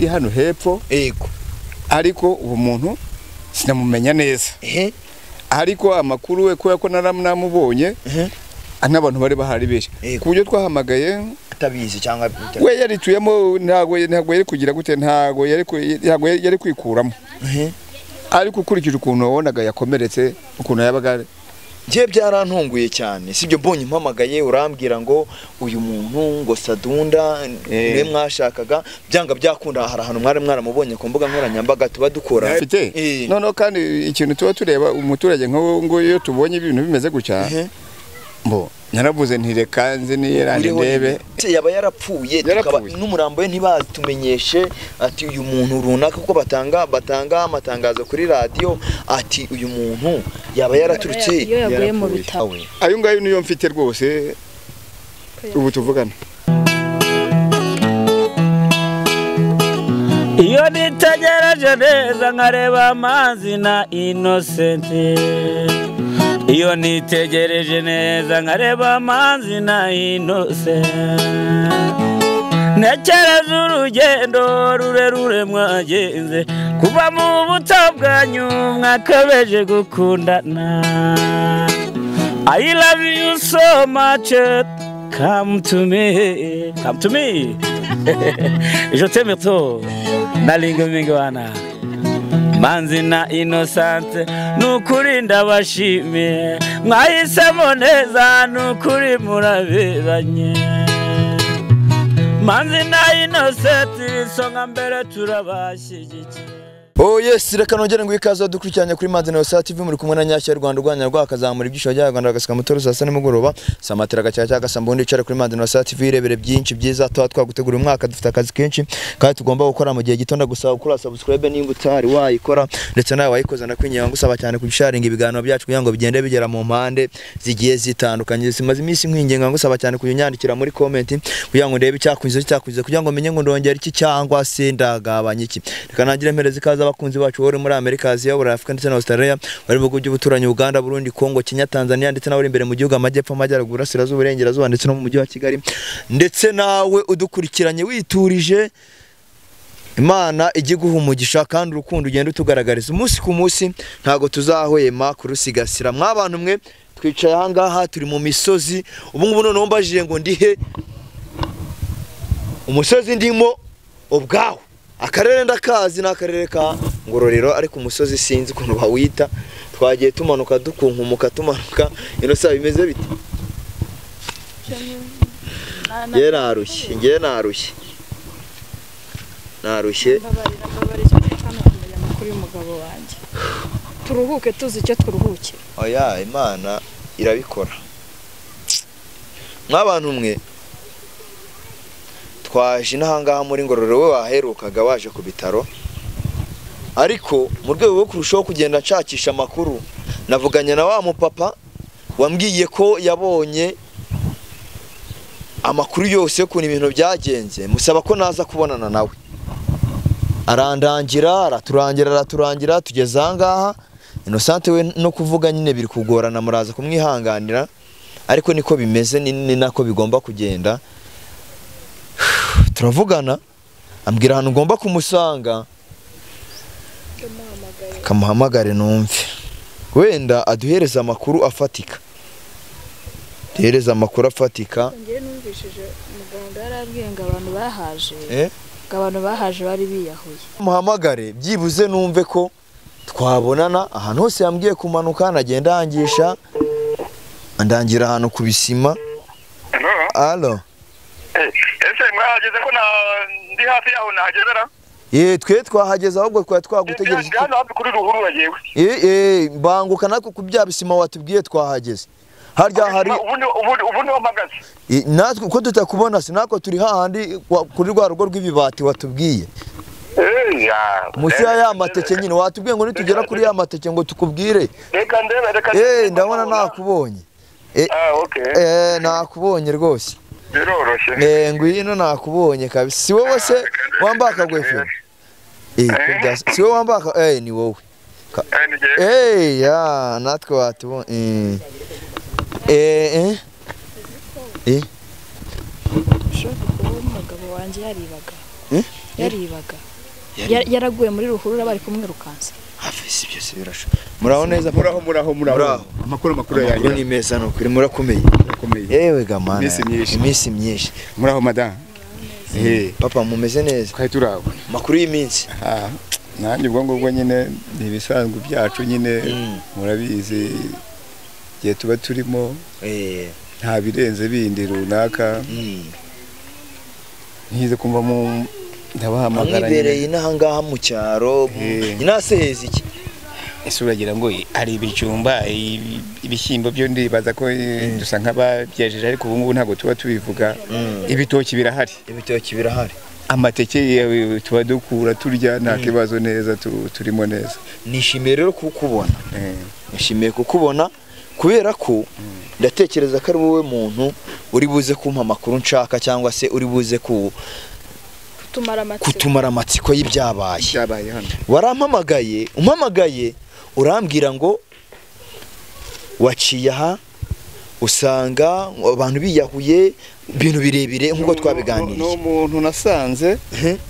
Ndi hano hepfo. Yego. Ariko uwo muntu sinamumenya neza. Ariko amakuru we ko naramubonye n'abantu bari bahari benshi ku buryo twahamagaye atabizi cyangwa we yarituyemo, ntago yari kugira gute, ntago yari kwikuramo. Ariko ukurikije ukuntu wabonaga yakomeretse, ukuntu yabaga, ngiye byarantunguye cyane. Sibyo, mbonye impamagaye urambwira ngo uyu muntu ngo Sadunda niwe mwashakaga, byanga byakunda hari ahantu mwari mwaramubonye ku mbuga nkoranyambaga tuba dukora. Noneho kandi ikintu tuba tureba umuturage nk'uwo ngo iyo tubonye ibintu bimeze gutya, mbo naravuze nti reka nze niyeranje ndebe. Yaba yarapfuye, tukaba n'umurambo we ntibatumenyeshe ati uyu muntu runaka, kuko batanga amatangazo kuri radio ati uyu muntu yaba yaraturutse iyo yaguye mu bitaro. Ayo ngayo niyo mfite rwose ubu tuvugana. Iyo nitegereje neza nkareba Amazi na Innocent, iyo nitegereje neza nkareba Amazi na Innocent, ntekereza urugendo rurerure mwagenze kuva mu buto bwanyu mwakabeje gukundana. I love you so much, come to me, come to me. Je t'aime trop, nalinga mingwana. Manzi na Innocent nukuri ndabashimiye, mwahisemo neza nukuri muraberanye. Manzi na Innocent isonga mbere turabashyigikiye. Oh yes, reka nongere ngo ikaze dukurikiranye kuri Manzi na Innocent TV, muri kumwe na Nyashya Rwanda urwanya rwakazamura ibyisho bya Rwanda bagasika mutoro saa sita nimugoroba, samatera gacya cyangwa sambundi icara kuri Manzi na Innocent TV irebere byinshi byiza tuba twagutegura umwaka. Dufite akazi kenshi kandi tugomba gukora mu gihe gito. Ndagusaba gukora subscribe nimba utari wayikora, ndetse nawe wayikoze ndakwinginga ngusaba cyane kubisharinga ibiganiro byacu kugira ngo bigende bigera mu mpande zigiye zitandukanye. Simaze iminsi nkwinginga ngusaba cyane kunyandikira muri comment kugira ngo ndebe icyakunze cyakunze, kugira ngo menye ngo ndongera iki cyangwa se ndagabanya iki. Reka nangire mpereze ikaze abakunzi bacu bari muri Amerika, Aziya, Burayi, Afrika ndetse na Australia, bari mu bihugu by'ubuturanyi Uganda, Burundi, Kongo, Kenya, Tanzania ndetse n'abari imbere mu gihugu amajyepfo, amajyaruguru, Burasirazuba, Uburengerazuba ndetse no mu mujyi wa Kigali, ndetse nawe udukurikiranye witurije. Imana ijye iguha umugisha kandi urukundo ugenda utugaragariza umunsi ku munsi, ntago tuzahwema kurusigasira. Mwabantu mwe twicaye aha ngaha turi mu misozi ubu ngubu, noneho mbajije ngo ndihe umusozi ndimo ubwawo. Akarere ndakazi n'akarere ka Ngororero, ariko umusozi sinzi ukuntu bawita. Twagiye tumanuka dukunkumuka tumanuka. Ino saa bimeze bite? Ngiye narushye, ngiye narushye, narushye. Kuri umugabo wanjye turuhuke tuzi icyo turuhukira. Oya, Imana irabikora. Mwabantu mwe twaje n'ahangaha muri Ngororero, we waherukaga waje ku bitaro, ariko mu rwego rwo kurushaho kugenda nshakisha amakuru navuganye na wa mupapa wambwiye ko yabonye amakuru yose y'ukuntu ibintu byagenze, musaba ko naza kubonana nawe. Arandangira, araturangira, araturangira tugeze ahangaha. Innocent we no kuvuga nyine biri kugorana, muraza kumwihanganira, ariko niko bimeze, ni nako bigomba kugenda. Turavugana, ambwira ahantu ngomba kumusanga, kamuhamagare numve wenda aduhereza amakuru afatika, duhereza amakuru afatika. Ngiye numvishije muganga yarabwiye ngo abantu bahaje, ngo abantu bahaje bari biyahuye. Muhamagare byibuze numve ko twabonana. Ahantu hose yambwiye kumanuka nagenda angisha, andangira ahantu ku bisima. Allo. Ese mwahageze ko ndi hafi yaho nahagezera? Twe twahageze ahubwo twari twagutegereje. Hano hafi kuri ruhurura yewe. Banguka natwe ku bya bisima watubwiye twahageze. Harya hari ubu niho mpagaze. Natwe uko tutakubona sinako turi hahandi kuri rwa rugo rw'ibibati watubwiye. Musi ya mateke nyine watubwiye ngo nitugera kuri ya mateke ngo tukubwire. Reka ndebe, reka. Ndabona nakubonye. Okay. Nakubonye rwose. Biroroshye. Ngwino nakubonye kabisa. Si wowe se wambaye akagofero? Si wowe wambaye ni wowe. Ya natwe watubonye. Ushobora kuba umugabo wanjye yaribaga. Yaribaga. Yaraguye muri ruhurura bari kumwirukansa. Hafi si byose birasho. Muraho neza. Muraho. Amakuru yanyu ni meza no kuri murakomeye. Yewe gamana. Iminsi myinshi. Muraho madame. Papa mumeze neza. Twari turaho. Makuru y'iminsi. Nanjye ubwo ngubwo nyine ni ibisanzwe byacu nyine murabizi igihe tuba turimo nta birenze bindi runaka. Nkize kumva mu ndabahamagara mwibereye inaha ngaha mu cyaro inaseheza iki ese uragira ngo hari ibijumba ibishyimbo byo ndibaza ko dusa nk'ababyejeje ariko ubu ngubu ntabwo tuba tubivuga. Ibitoki birahari. Amateke tuba dukura turya nta kibazo neza turimo neza. Nishimiye rero kukubona. Nishimiye kukubona kubera ko ndatekereza ko ari wowe muntu uri buze kumpa amakuru nshaka cyangwa se uri buze ku kutumara amatsiko y'ibyabaye. Warampamagaye, umpamagaye urambwira ngo waciye aha usanga abantu biyahuye ibintu birebire nkuko twabiganiriye. No muntu nasanze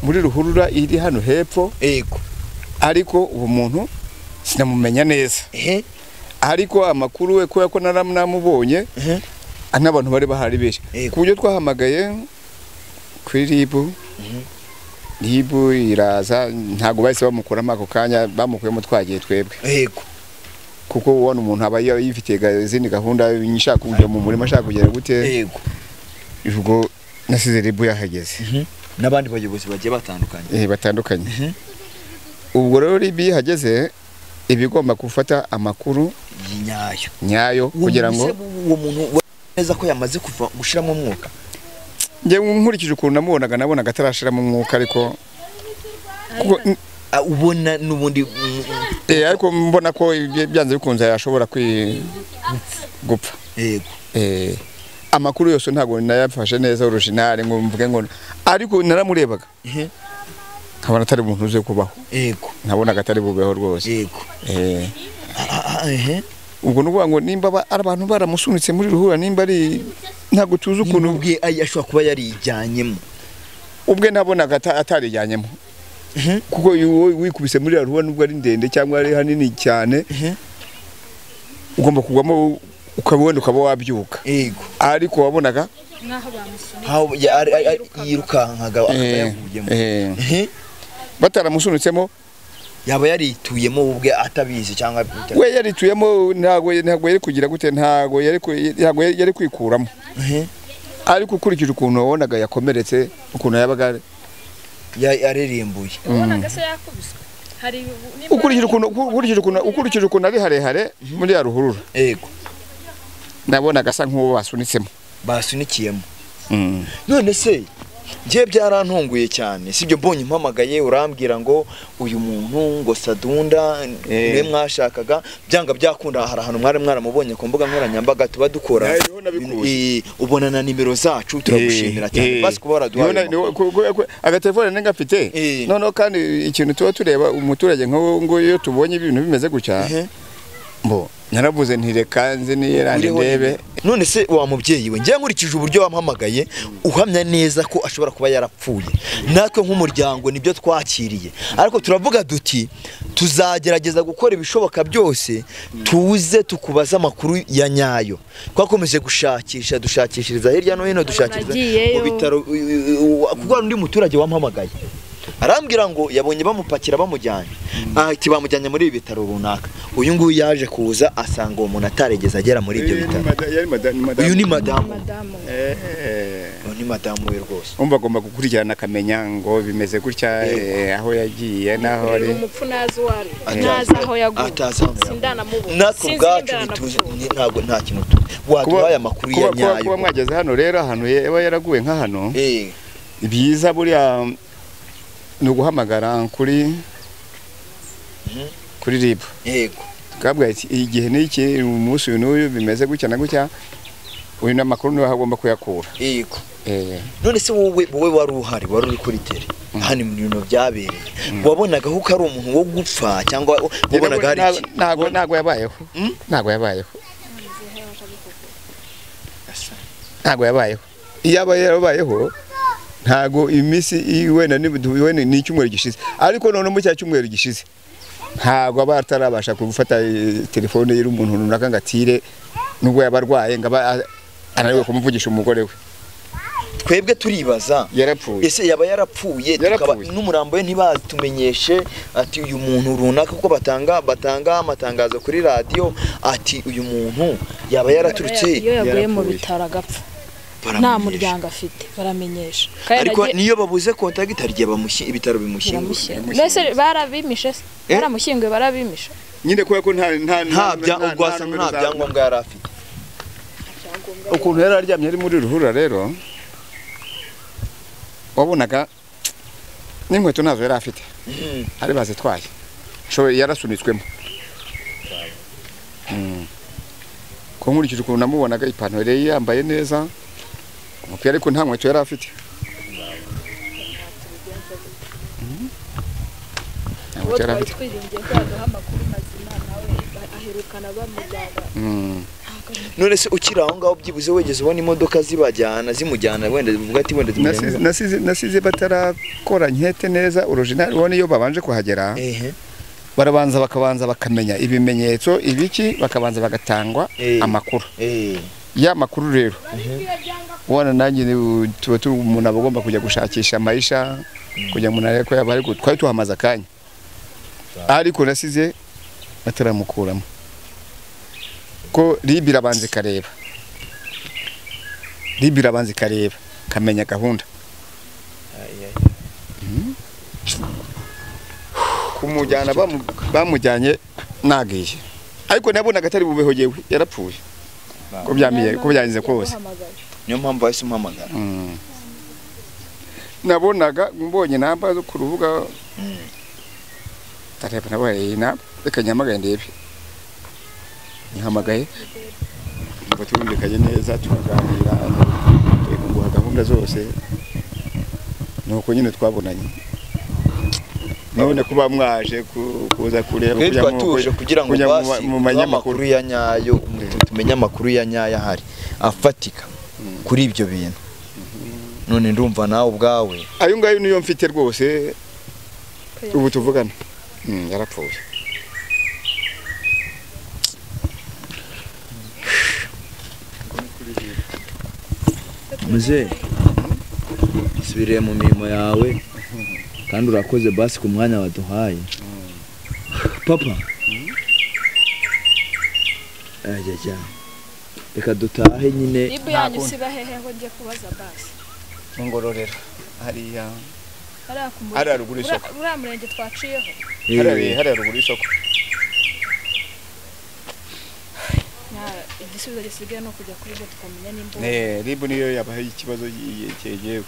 muri ruhurura iri hano hepfo. Yego. Ariko uwo muntu sinamumenya neza. Ariko amakuru we kubera ko naramubonye n'abantu bari bahari benshi. Ku buryo twahamagaye kuri RIB. RIB iraza ntago bahise bamukuramo ako kanya, bamukuyemo twagiye twebwe. Yego. Kuko ubona umuntu aba yifitiye izindi gahunda nshaka kujya mu murima ashaka kugera gute. Yego. Ubwo nasize RIB yahageze. N'abandi bayobozi bagiye batandukanye. Batandukanye. Ubwo rero RIB yahageze ibigomba gufata amakuru nyayo kugira ngo uwo muntu neza ko yamaze kuva gushiramo umwuka. Nge nkurikije ukuntu namubonaga nabonaga atarashiramo umwuka ariko ubona nubundi ariko mbona ko byanze bikunze yashobora gupfa. Yego. Amakuru yose ntago nayafashe neza original ngo mvuge ngo ariko naramurebaga. Nkabona atari umuntu uze kubaho. Yego. Nkabonaga atari bubeho rwose. Yego. Ubwo nuvuga ngo nimba abantu baramusunitse muri ruhura nimba ari ntago tuzi ukuntu ubwe ashobora kuba yarijyanyemo. Ubwe nabonaga atarijyanyemo. Kuko wikubise muri ruhura nubwo ari ndende cyangwa ari hanini cyane ugomba kugwamo ukabona ukaba wabyuka. Yego. Ariko wabonaga nkaho bamusunitse yirukankaga akayaguyemo. Bataramusunitsemo yaba yarituyemo ubwe atabizi cyangwa we yarituyemo ntago yari kugira gute ntago yari kwikuramo. Ariko ukurikije ukuntu wabonaga yakomeretse ukuntu yabaga yarerimbuye. Wabonaga se yakubiswe hari ukurikije ukuntu ari harehare muri ya ruhurura. Yego. Nabonaga asa nk'uwo basunitsemo. Basunikiyemo. None se ngiye byarantunguye cyane sibyo mbonye impamagaye urambwira ngo uyu muntu ngo Sadunda niwe mwashakaga byanga byakunda hari ahantu mwari mwaramubonye ku mbuga nkoranyambaga tuba dukora ubona na nimero zacu turagushimira cyane basi kuba waraduhaye agatelefone nenga mfite. Noneho kandi ikintu tuba tureba umuturage nko ngo iyo tubonye ibintu bimeze gutya mbo naravuze ntireka nze niyeranje ndebe. None se wa mubyeyi we ngiye nkurikije uburyo wampamagaye uhamya neza ko ashobora kuba yarapfuye natwe nk'umuryango nibyo twakiriye ariko turavuga duti tuzagerageza gukora ibishoboka byose tuze tukubaza amakuru ya nyayo. Twakomeje gushakisha dushakishiriza hirya no hino dushakiriza mu bitaro kuko undi muturage wampamagaye arambwira ngo yabonye bamupakira bamujyanye ati bamujyanye muri ibi bitaro runaka. Uyu nguyu yaje kuza asanga uwo muntu ataregeza agera muri ibyo bitaro. Uyu ni madamu. Uyu ni madamu we rwose. Umva agomba gukurikirana akamenya ngo bimeze gutya aho yagiye naho ari. Umupfu nazi wari nazi aho yaguye. Sindanamubona. Natwe ubwacu ntituzi ntago nta kintu waduhaye amakuru ya nyayo. Kuba mwageze hano rero ahantu yaba yaraguye nka hano. Byiza buriya ni uguhamagara kuri RIB. Yego. Tukabwira ati igihe n'iki umunsi uyu n'uyu bimeze gutya na gutya uyu n'amakuru niwe agomba kuyakura. Yego. None se wowe wari uhari wari uri kuri tele hano mu bintu byabereye wabonaga ko ari umuntu wo gupfa cyangwa wabonaga hari iki? Ntago yabayeho. Ntago yabayeho. Ntago yabayeho. Iyo aba yarabayeho Ntago iminsi wenda ni icyumweru gishize, ariko none mu cya cyumweru gishize ntago aba atarabasha gufata telefone y'umuntu runaka ngo atire, nubwo yabarwaye ngo ananiwe kumuvugisha umugore we. Twebwe turibaza yarapfuye, ese yaba yarapfuye, tukaba n'umurambo we ntibatumenyeshe ati uyu muntu runaka, kuko batanga amatangazo kuri radio ati uyu muntu yaba yaraturutse, iyo yaguye mu bitaro agapfa nta muryango afite baramenyesha. Ariko niyo babuze contact hari igihe ibitaro bimushyingura. Mbese barabimishe, baramushyinguye, barabimisha nyine kubera ko nta nta byangombwa yari afite. Ukuntu yari aryamye ari muri ruhurura rero, wabonaga n'inkweto ntazo yari afite, ari bazitwaye, yarasunitswemo. Ko nkurikije ukuntu namubonaga, ipantaro yari yambaye neza, umupira, ariko nta nkweto yari afite. None se ukiri aho ngaho byibuze wegeze ubona imodoka zibajyana zimujyana, wenda uvuga ati wenda zimujyana? Nasize batarakora nkete neza original. Ubona iyo babanje kuhagera barabanza bakabanza bakamenya ibimenyetso ibiki, bakabanza bagatangwa amakuru. Ya makuru rero ubona nanjye tuba umuntu aba agomba kujya gushakisha amaisha kujya umuntu ariko yaba ariko twari tuhamaze akanya, ariko nasize bataramukuramo ko RIB irabanza ikareba, RIB irabanza ikareba kamenya gahunda. Kumujyana bamujyanye nagiye, ariko nabonaga atari bubeho yewe yarapfuye, ko byamiye ko byanze kose. Niyo mpamvu bahise umpamagara. Nabonaga mbonye namba zo ku rubuga, ndareba nabaye namba, reka nyamagaye ndebe. Nyihamagaye ngo turumvikanye neza, tukaganira, nguha gahunda zose, nuko nyine twabonanye. None kuba mwaje kuza kureba kugira ngo basi mumenye amakuru ya nyayo, tumenye amakuru ya nyayo ahari afatika kuri ibyo bintu. None ndumva nawe ubwawe ayo ngayo niyo mfite rwose ubu tuvugana. Yarapfuye. Muze isubire mu mirimo yawe kandi urakoze basi ku mwanya waduhaye. Papa ajya reka dutahe nyine. Niba yanyu siba hehe ngo ngiye kubaza basi ngororera hariya hariya ruguru isoko, uriya murenge twaciyeho hariya ruguru isoko. Igisubizo gisigaye no kujya kuri RIB tukamenya nimba RIB niyo yabaye ikibazo cyegewe.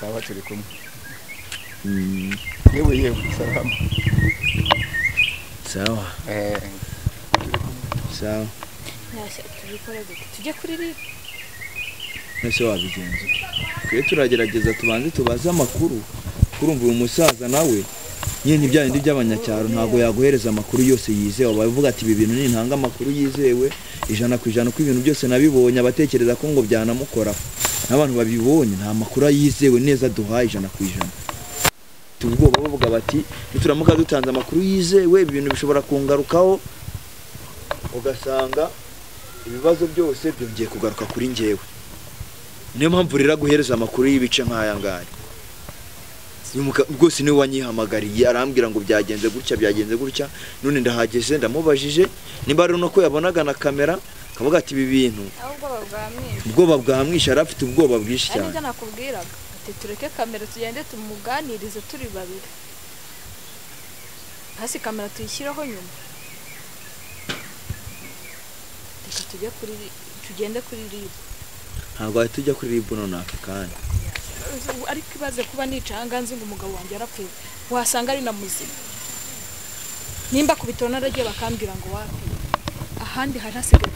Sawa turi kumwe. Yewe yewe salama. Sawa. Sawa. Nyashya tubikore gute? Tujye kuri RIB. Nese wabigenza. Twe turagerageza tubanze tubaze amakuru. Kurumva uyu musaza nawe nyine ibya by'abanyacyaro ntago yaguhereza amakuru yose yizewe. Bavuga ati ibi bintu ni ntanga amakuru yizewe 100% ko ibintu byose nabibonye, abatekereza ko ngo byanamukora n'abantu babibonye nta makuru yizewe neza duhaye 100%. Tubwoba bavuga bati nituramuka dutanze amakuru yizewe ibintu bishobora kungarukaho, ugasanga ibibazo byose byongeye kugaruka kuri njyewe. Niyo mpamvu rero guhereza amakuru y'ibice nk'aya ngaya. Rwose niwe wanyihamagariye arambwira ngo byagenze gutya byagenze gutya, none ndahageze ndamubajije nimba ari no ko yabonaga na kamera akavuga ati ibi bintu ubwoba bwamwishe, yari afite ubwoba bwinshi cyane. Ariko nakubwiraga ati tureke kamera tugende tumuganirize turi babiri, hasi kamera tuyishyireho nyuma, reka tujye kuri tugende kuri RIB. Ntabwo ahita tujya kuri RIB none aka kanya. Ariko ibaze kuba nicanga nzi ngo umugabo wanjye yarapfuye, wasanga ari na muzima. Nimba ku bitaro naragiye bakambwira ngo wapi, ahandi hari hasigaye.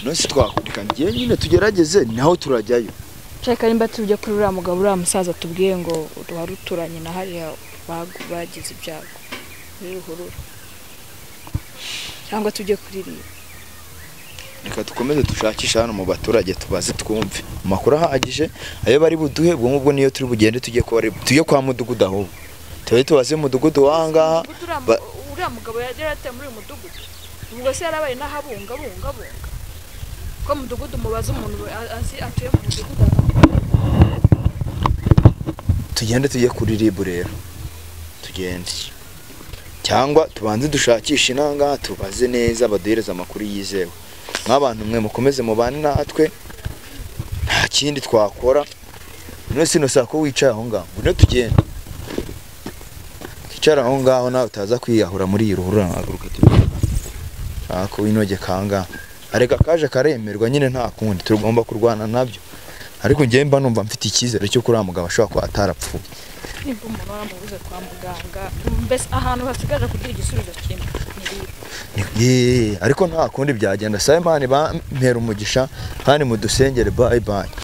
None twakurika ngiye nyine tugerageze naho turajyayo. Shaka nimba tujya kuri uriya mugabo uriya musaza tubwiye ngo ruturanye na hariya bagize ibyago muri ruhurura, cyangwa tujye kuri RIB. Reka dukomeze dushakishe hano mu baturage, tubaze twumve amakuru ahagije ayo bari buduhe. Ubwo ngubwo niyo turi bugende tujye kwa tujye kwa mudugudu, ahubwo tube tubaze mudugudu w'ahangaha. Uriya mugabo yari yateye muri uyu mudugudu, ubwo se yarabaye n'ahabungabungabunga ko mudugudu mubaze umuntu azi atuye mu mudugudu. Tugende tujye kuri RIB rero, tugende cyangwa tubanze dushakishe inanga, tubaze neza baduhereze amakuru yizewe. Nk'abantu mwe mukomeze mubane natwe, nta kindi twakora. None sino saa ko wicaye aho ngaho, ngwino tugende. Icara aho ngaho nawe utaza kwiyahura muri iyi ruhurura. Haguruka tugende. Ako winogeka aha ngaha, areka kaje karemerwa nyine, nta kundi tugomba kurwana nabyo. Ariko njyewe mba numva mfite icyizere cyo kuri mugabo ashobora kuba atarapfuye. Nimba umuntu waramubuze kwa muganga, mbese ahantu hasigaje kugira igisubizo kimwe ni Ariko nta kundi byagenda. Simon bampera umugisha kandi mudusengere. Bye bye.